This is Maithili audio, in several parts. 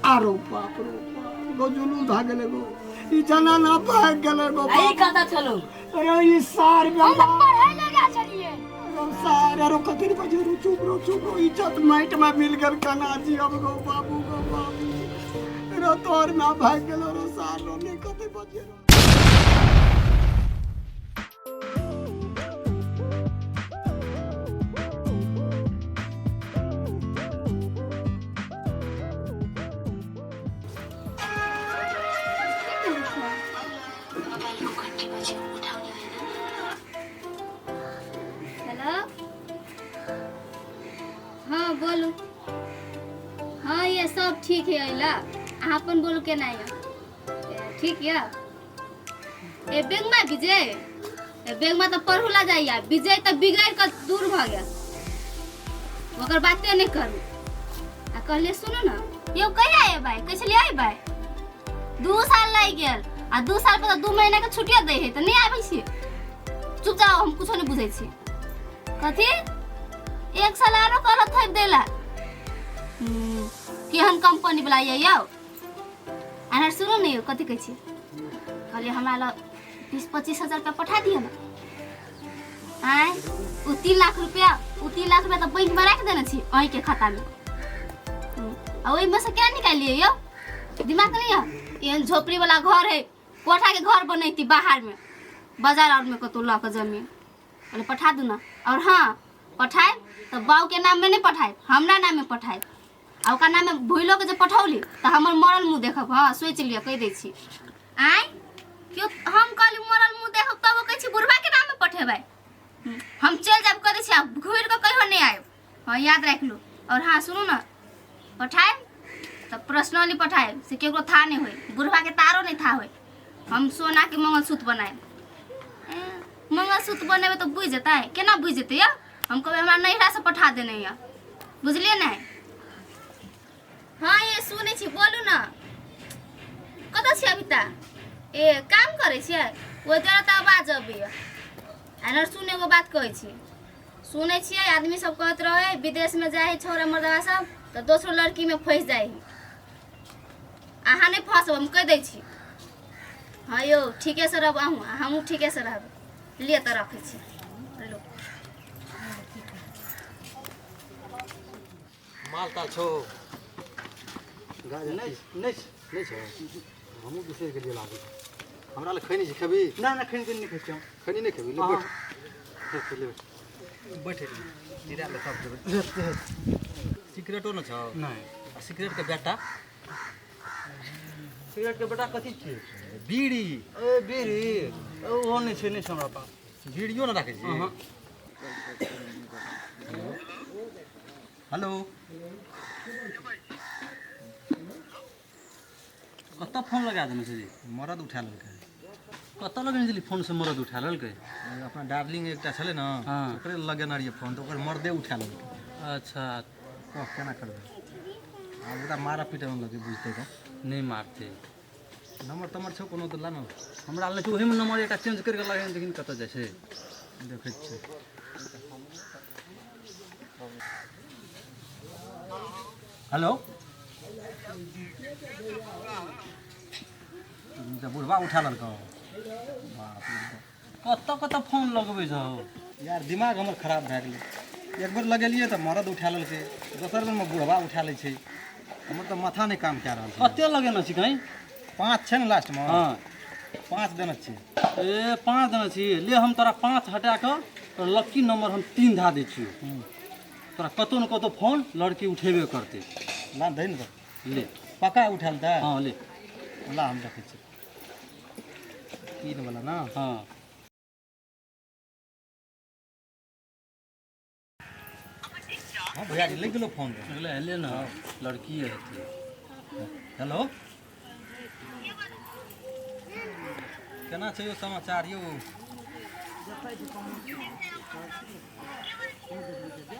आरो बाप रो बाप गो जुलूस भए गेलै गो ई जनाना भागि गेलै गो आ ई कतऽ छलौ अरे ई सार हम तऽ पढ़ै लए गेल छलियै रो सार अरे कथी रे बजे रो चुप रो चुप रो इज्जत माटि में मिल गेल कना जी अब गो बाबू गो बाबू रो तोर ना भागि गेलो रो सार रो नहीं कथी बजे रो हेलो हाँ बोलू हाँ ये सब ठीक है अइला अहाँ अपन बोलू केना यऽ ए, ठीक यऽ ए बेगमा विजय ए बेगमा तऽ पढ़ू ला जाइया विजय तऽ बिगड़ि कऽ दूर भऽ गेल ओकर बाते नहि करू आ कहलियै सुनू ने यौ कहिया अयबै कहै छलियै अयबै 2 साल लागि गेल आ 2 साल पर तऽ 2 महीना के छुट्टियो दै है तऽ नहि आबै छियै चुप जाओ हम कुछो नहि बुझै छियै कथी एक साल आरो करत थोपि देला केहन कंपनी वाला ये यौ अहाँ सुनू ने यौ कथी कहै छियै कहलियै हमरा लग 20-25 हजार रुपया पठा दिअ ने आँय ओ 3 लाख रुपया ओ 3 लाख रुपया तऽ बैंक में राखि देने छी अहीँके खातामे आ ओहिमे से क्या निकालियै यौ दिमाग नहीं है एहन झोपड़ी वाला घर है कोठा के घर बनैती बाहर में बाजार और में कतौ लऽ कऽ जमीन कहले पठा दू ना और हाँ पठायब तऽ बाऊ के नाम में नहीं पठायब हमरा नाम में पठायब आ ओकरा नाम में भूलो के जे पठौली तऽ हमर मरल मुँह देखब हाँ सोचि लिअ कहि दै छी आँय क्यों हम कहली मरल मुँह देखब तब ओ कहै छी बुढ़वा के नाम में पठेबै हम चलि जायब कह दै छी आ घुरि कऽ कहियो नहि आयब हाँ याद राखि लू और हाँ सुनू ना पठायब तऽ पर्सनली पठायब से केकरो था नहीं होय बुढ़वा के तारो नहीं था होय हम सोना के मंगलसूत्र बनायब ए, मंगलसूत्र बनेबै तऽ बुझि जेतै केना बुझि जेतै यौ हम कहबै हमरा नैहरासँ पठा देने यऽ बुझलियै ने हाँ ये सुनै छी बोलू ने कतऽ छियै अभी तऽ ए काम करै छियै ओहि दुआरे तऽ आवाज अबैए आ सुन एगो बात कहै छी सुनै छियै आदमी सब कहैत रहै विदेशमे जाइ है छौड़ा मर्दबा सब तऽ दोसरो लड़कीमे फँसि जाइ है अहाँ नहि फँसब हम कहि दै छी हँ यौ ठीकेसँ रहब अहूँ आ हमहूँ ठीकेसँ रहब लिअ तऽ रखै छी लो माल ताल छौ गाजर नहि नहि नहि छौ हमहूँ बिसरि गेलियै लाबै हमरा लग खैनी छै खेबही ना ना खैनी तैनी नहि खाइ छियै हम। खैनी नहि खेबही ले हाँ। बैठ ले बैठ जीरा ले तब देबै सिगरेटो ने छौ नहि आ सिगरेटके बेटा सिगरेटके बेटा कथी छियै बीड़ी ए बीड़ी ओहो नहि छै नहि छै हमरा पास बीड़ियो ने राखै छी अहाँ। हेलो कतऽ फोन लगा देने छली मरद उठा लेलकै कतऽ लगेने छली फोन से मरद उठा लेलकै अपना डार्लिंग एकटा छलै ने हाँ। ओकरे लगेने रहियै फोन तऽ ओकर मर्दे उठा लेलकै अच्छा कह केना करबै आब ओकरा मारऽ पीटऽ लगै बुझतै तऽ नहि मारतै नंबर तम्बर छौ कोनो तऽ ला ने हमरा लग छै ओहिमे नंबर एकटा चेंज करि कऽ लगेने देखिन कतऽ जाइ छै देखै छियै हेलो तऽ बुढ़बा उठा लेलकौ बाप रे बाप। कतऽ कतऽ फोन लगबै छहो यार दिमाग हमर खराब भए गेलै एक बेर लगेलियै तऽ मरद उठा लेलकै दोसर बेरमे बुढ़बा उठा लै छै हमर तऽ माथा नहि काम कए रहल छै कते लगेने छी कहीं 5 छै ने लास्टमे हँ 5 देने छियै ए 5 देने छी ले हम तोरा 5 हटा कऽ तोरा लक्की नंबर हम 3 धए दै छियौ तोरा कतौ ने कतौ फोन लड़की उठेबे करतै ला दै ने तऽ ले पक्का उठा लेतै हँ ले ला हम देखै छियै 3 वाला ने हँ हँ भैया जी लागि गेलौ फोन तऽ ले ले ने लड़की हेतै हेलो केना छै यौ समाचार यौ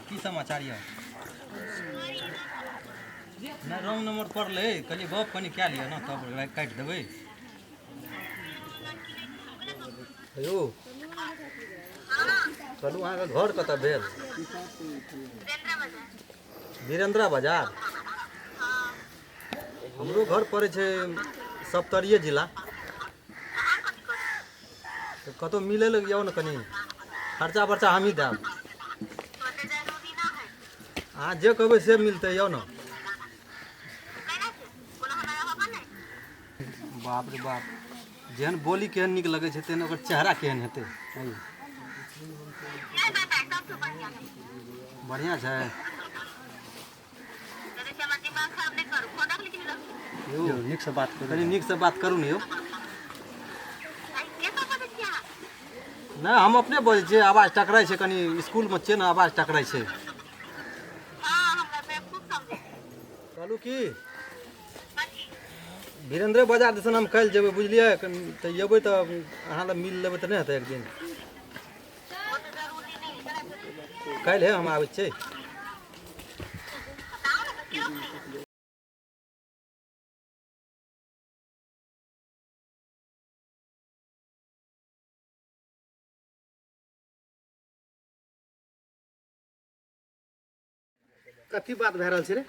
की समाचार यौ नहि रॉन्ग नंबर पड़लै कहलियै गप कनि कए लिअ ने तब काटि देबै यौ कहलहुँ अहाँके घर कतऽ भेल वीरेंद्रा बाजार हमरो घर पड़ै छै सप्तरिये जिला। तऽ कतहु मिलै लए आउ ने, कनि खर्चा बर्चा हमही देब। अहाँ जे कहबै से मिलतै, आउ ने। बाप रे बाप, जेहन बोली केहन नीक लगै छै तेहन ओकर चेहरा केहन हेतै। बढ़िआँ छै यौ। नीकसँ बात करू। कनि नीकसँ बात करू ने यौ। नहि, हम अपने बजै छियै, आवाज टकराइ छै कनि, इसकुलमे छियै ने, आवाज टकराइ छै। कहलहुँ की वीरेंद्रे बाजार दिसन हम काल्हि जेबै, बुझलियै? तऽ अयबै तऽ अहाँ लग मिल लेबै तऽ नहि हेतै? एक दिन काल्हि हम आबै छियै। कथी बात भए रहल छै रे?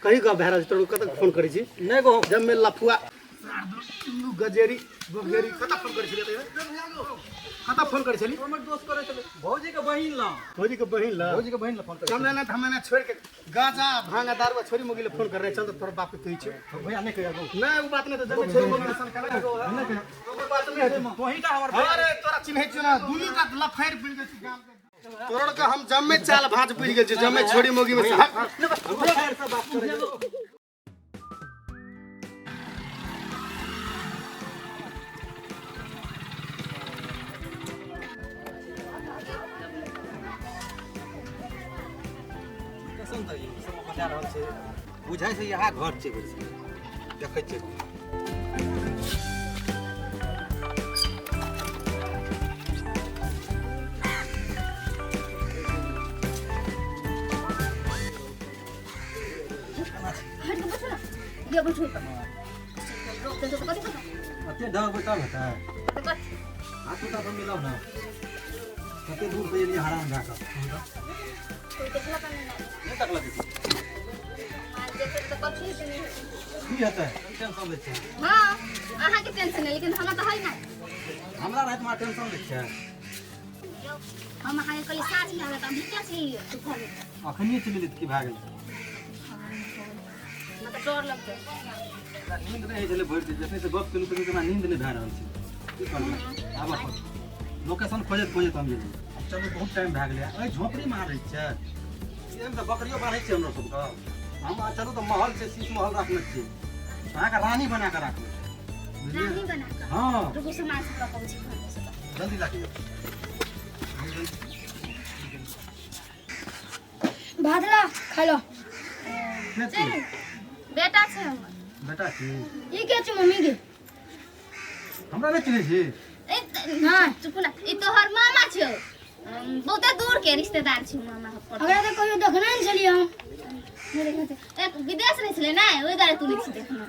कही गप भए रहल छै? तोरा कतऽ फोन करै छी? नहि गो। जब में लफुआ गजेरी बगेरी, कतऽ फोन करै छली? कतऽ फोन करै छली? हमर दोस्त करै छलै, भौजीके बहिन लग। भौजी के बहिन लग? भौजीके बहिन लग फोन करै। चल ना, हम ना छोड़ के गांजा भांग दारू छोरी मोगी ले फोन कर रहे। चल तो तोर बाप के कहै छियौ। भैया, नहि कहिया गो। नहीं, वो बात नहीं। तो जब छोरी मोगी ले सन करे वो बात नहीं है। तोही टा हमर। अरे तोरा चिन्है छियौ ना, दुनू का लफैर बुझि गेल छी गाम के। तोड़ के हम जम्मे चाल भाज बुझि गेल छी, जम्मे छोरी मोगी में। कैसन तऽ ई सब बता रहल छै, बुझाइ छै इएह घर छै। देखै छियै। हट के बैठो ना, ये बैठो। रोक दे तो कथी करबै? अते डरबै तब हेतै? तऽ कथी? हाथ उठा तऽ मिलाउ ने। कते दूर से एलियै हरान भए कऽ। कोइ देखलक नहि ने? नहि तकलक। मार देखै तऽ कथी हेतै, नहि हेतै? की हेतै? टेंशन लै छै। हँ, अहाँके टेंशन है, लेकिन हमरा तऽ है ना। हमरा रहैत हमरा टेंशन लै छै। यौ, हम अहाँके कहली साँझमे आबै, तऽ हम किया चलि लियौ दुपहरमे? अखनिए चलि एलियै तऽ की भए गेलै? हमरा तऽ डर लगतै। हमरा नींद नहि होइ छलै भरि दिन। जखने से गप केलहुँ तखने हमरा नींद नहि भए रहल छै। की करबै? आबऽ पर लोकेशन खोजैत खोजैत हम गेलियै। आब चलू, बहुत टाइम भए गेलै। एहि झोपड़ीमे अहाँ रहै छियै? एहिमे तऽ बकरियो बान्है छियै हमरा सबके। हम चलू तऽ महल छै, शीश महल राखने छियै, अहाँके रानी बना कऽ राखबै। बुझलियै? रानी बना कऽ? हँ। रुकू, सामान सब लऽ कऽ अबै छी घरमे से। जल्दी राखियौ। भात ला, खा लो। के छी? बेटा छै हमर। बेटा छी? ई के छै मम्मी के? हमरा नहि चिन्है छी? ए नहि। चुप ना, ई तोहर मामा छौ, बहुते दूर के रिश्तेदार छै मामा अपन। हमरा तऽ कहियो देखने नहि छलियै हम। नहि देखने छै। एक विदेश रहै छलै ने, ओहि दुआरे तू नहि छी देखने।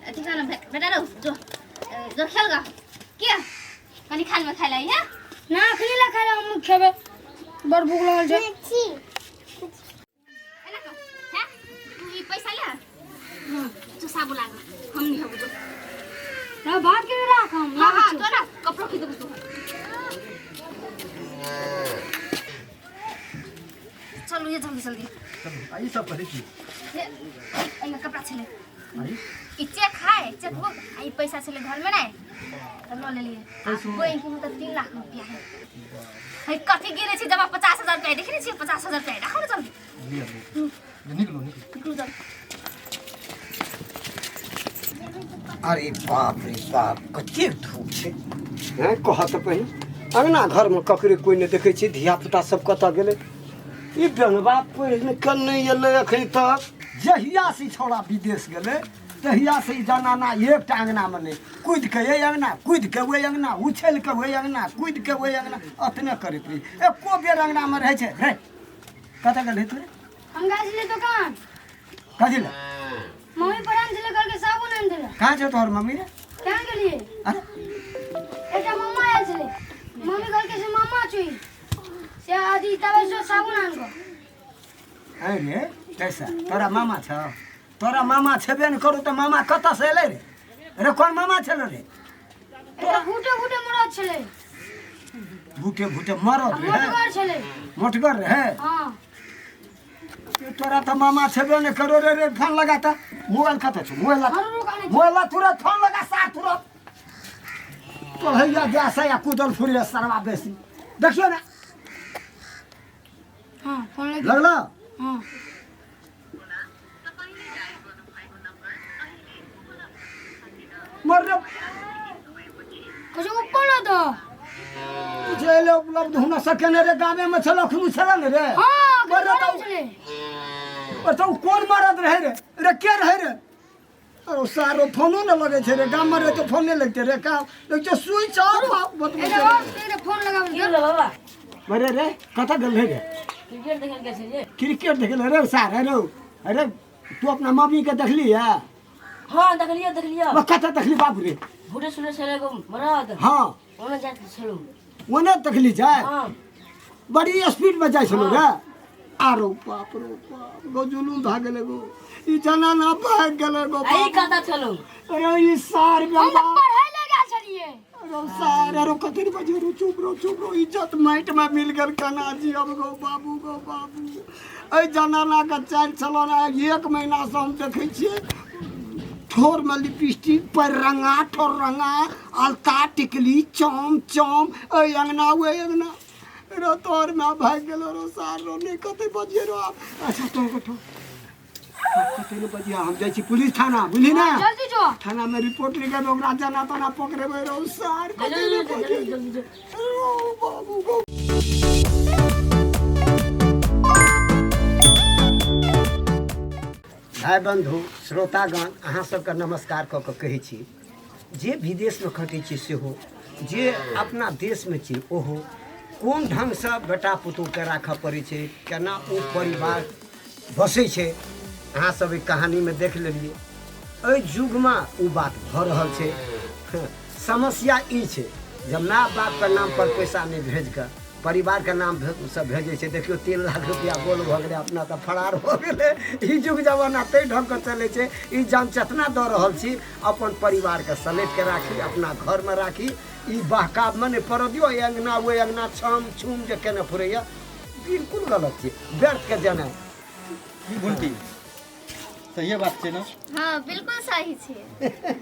अथी खाना बेटा रहो, जो जो खेल गा के कनि खान में खाइ ला है। ना, अखनी ला खा ला, हम खेबै, बड़ भूख लगल छै। एना कर हैं, तू ई पैसा ले, जो साबुन लाग, हम नहीं हबु, जो। ना, भात के राख, हम हाँ लाबै हाँ छियौ। तो ना कपड़ो खरीद तू। चलू ये, जल्दी जल्दी। चलू, आ ई सब कथी छी? एहिमे कपड़ा छलै। आ ई? ई चेक है, चेकबुक। आ ई पैसा छलै घरमे नहि तऽ लऽ लेलियै। आ बैंक में तऽ 3 लाख रुपया है। है कथी गिरे छै जब 50,000 रुपया देखने छियै? 50,000 रुपया राखो ने जल्दी। लिअ लिअ, निकलू निकलू। निकलू जल्दी। अरे बाप रे बाप, कतेक धूप छै हैं। कह तऽ पहिने, अङ्गना घरमे ककरे कोइ नहि देखै छै। धिया पुता सब कतऽ गेलै? ई बेंगबा पढ़ि कऽ नहि एलै एखन तक। जहिया से ई छौड़ा विदेश गेलै तहिया से ई जनाना एकटा अङ्गनामे नहि, कुदि कऽ एहि अङ्गना, कुदि कऽ ओहि अङ्गना, उछलि कऽ ओहि अङ्गना, कुदि कऽ ओहि अङ्गना, अतने करैत रही। एको बेर अङ्गनामे रहै छै रे? कतऽ गेल तू रे? हम गेल छलियै दोकान। कथी लए? मम्मी पढ़ान छलै, कहलकै साबुन आनि देला। कहाँ छौ तोहर मम्मी रे? कहाँ गेलियै? अरे। एकटा मामा आयल छलै, मम्मी कहलकै से मामा छुई से अथी तबे से साबुन आनि कऽ। अरे कैसा तोरा मामा छौ? तोरा मामा छेबे नहि करू तऽ मामा कतऽसँ एलै रे? रे कोन मामा छलो रे? एकटा भूटे भूटे मरद छलै। भूटे भूटे मरद रहे? मोटगर छलै। मोटगर रहे? हाँ। तोरा तऽ मामा छेबे नहि करो रे। रे फोन लगा तऽ, मोबाइल कतऽ छौ? मोबाइल लगा, मोबाइल ला, तुरंत फोन लगा सार, तुरंत। तोहैया गैस या कूदल फुरे सरवा बेसी देखियो ना। हाँ फोन लग लगलो? हाँ। मर रे। कुछ ऊपर ना दो। जे ले उपलब्ध हुन सके ने रे, गामे में छलो अखनु छलो ने रे? हाँ। मर रे। छलै। तो ओ कोन मरद रहे रे? रे के रहे रे? अरे सारो फोनो न लगे छै रे, गाम में रहे तो फोन नहीं लगते रे, का लगते स्विच ऑफ बतबै एकटा छै। और एकटा फोन लगाबै। की भेलै बाबा? अरे रे कतऽ गेल रहे रे? क्रिकेट देखल गेल छलियै। क्रिकेट देखे ले रे सार? अरे अरे तू अपना मम्मी के देखली है? हाँ देखलियो देखलियो। वो कतऽ देखली बाबू रे? भूटे सुने छलै एगो मरद। हाँ। ओने जाइत छलू। ओने देखली जाय? हाँ। बड़ी स्पीड में जाइ छलो रे? आरो बाप रो बाप, गो जुलूम भए गेलै गो, ई जनाना भागि गेलै गो। आ ई कतऽ छलू? अरे ई सार हम गंगा तऽ पढ़ै लए गेल छलियै। अरे सार, अरे कथी बजे रो, चुप रो चुप रो, इज्जत माटि में मिल गेल, केना जियब गो बाबू गो बाबू? एहि जनाना के चालि चलन एक महीना से हम देखै छियै, ठोर में लिपस्टिक पर रंगा ठोर रंगा अलता टिकली चम चम, एहि अंगना ओहि अंगना रो, तोहर माय भागि गेलो रो सार रो, नहि कते बजिए रो आब। अच्छा तोहर ठो कते ने बजिया, हम जाइ छी पुलिस थाना, बुझली ना? जल्दी जो। थाना में रिपोर्ट लिखेबै, ओकरा जना तना पकड़ेबै रो सार, कते ने बजिए रो बाबू गो। भाइ बन्धु श्रोतागण, अहाँ सबके नमस्कार कऽ कऽ कहै छी, जे विदेशमे खटै छी सेहो, जे अपना देशमे छी ओहो, कोन ढङ्गसँ बेटा पुतोहके राखऽ पड़ै छै, केना ओ परिवार बसै छै, अहाँ सब एहि कहानीमे देख लेलियै। एहि युगमे ओ बात भऽ रहल छै। समस्या ई छै जब माय बापके नामपर पैसा नहि भेज कऽ परिवारके नाम से भेजै छै। देखियौ 3 लाख रुपया गोल भऽ गेलै, अपना तऽ फरार भऽ गेलै। ई युग जमाना ताहि ढङ्गके चलै छै। ई जन चेतना दऽ रहल छी, अपन परिवारके समेट के राखी, अपना घरमे राखी, ई बहकावमे नहि पड़ऽ दियौ। एहि अङ्गना ओहि अङ्गना छम छुम जे केने फुरैया, बिल्कुल गलत छै, व्यर्थके जेनाइ। की घुंटी, सहिए बात छै ने? हाँ बिल्कुल सही छै।